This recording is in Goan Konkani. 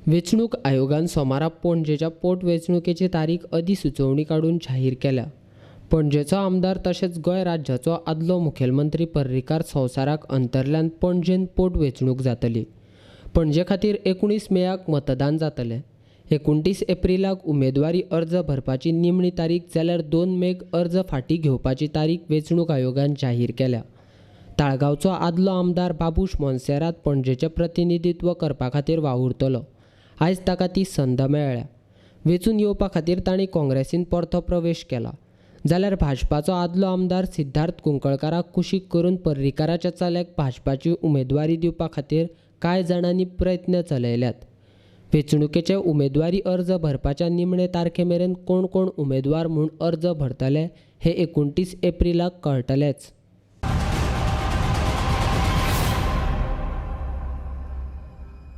वेंचणूक आयोगान सोमारा पणजेच्या पोटवेंचणुकेची तारीख अधिसुचोवणी काडून जाहीर केल्या. पणजेचो आमदार तशेंच गोंय राज्याचो आदलो मुखेलमंत्री पर्रीकार संवसाराक अंतरल्यान पणजेंत पोटवेंचणूक जातली. पणजे खातीर 19 मेयाक मतदान जातलें. 29 एप्रीलाक उमेदवारी अर्ज भरपाची निमणी तारीख जाल्यार 2 मेक अर्ज फाटीं घेवपाची तारीख वेंचणूक आयोगान जाहीर केल्या. ताळगांवचो आदलो आमदार बाबूश मोन्सेरात पणजेचें प्रतिनिधित्व करपा खातीर वावुरतलो. आयज ताका ती संद मेळ्ळ्या. वेंचून येवपा खातीर तांणी काँग्रेसीन परतो प्रवेश केला. जाल्यार भाजपाचो आदलो आमदार सिद्धार्थ कुंकळकाराक कुशीक करून पर्रीकाराच्या चल्याक भाजपाची उमेदवारी दिवपा खातीर कांय जाणांनी प्रयत्न चलयल्यात. वेंचणुकेचे उमेदवारी अर्ज भरपाच्या निमणे तारखे मेरेन कोण कोण उमेदवार म्हूण अर्ज भरतले हें 29 एप्रीलाक कळटलेंच.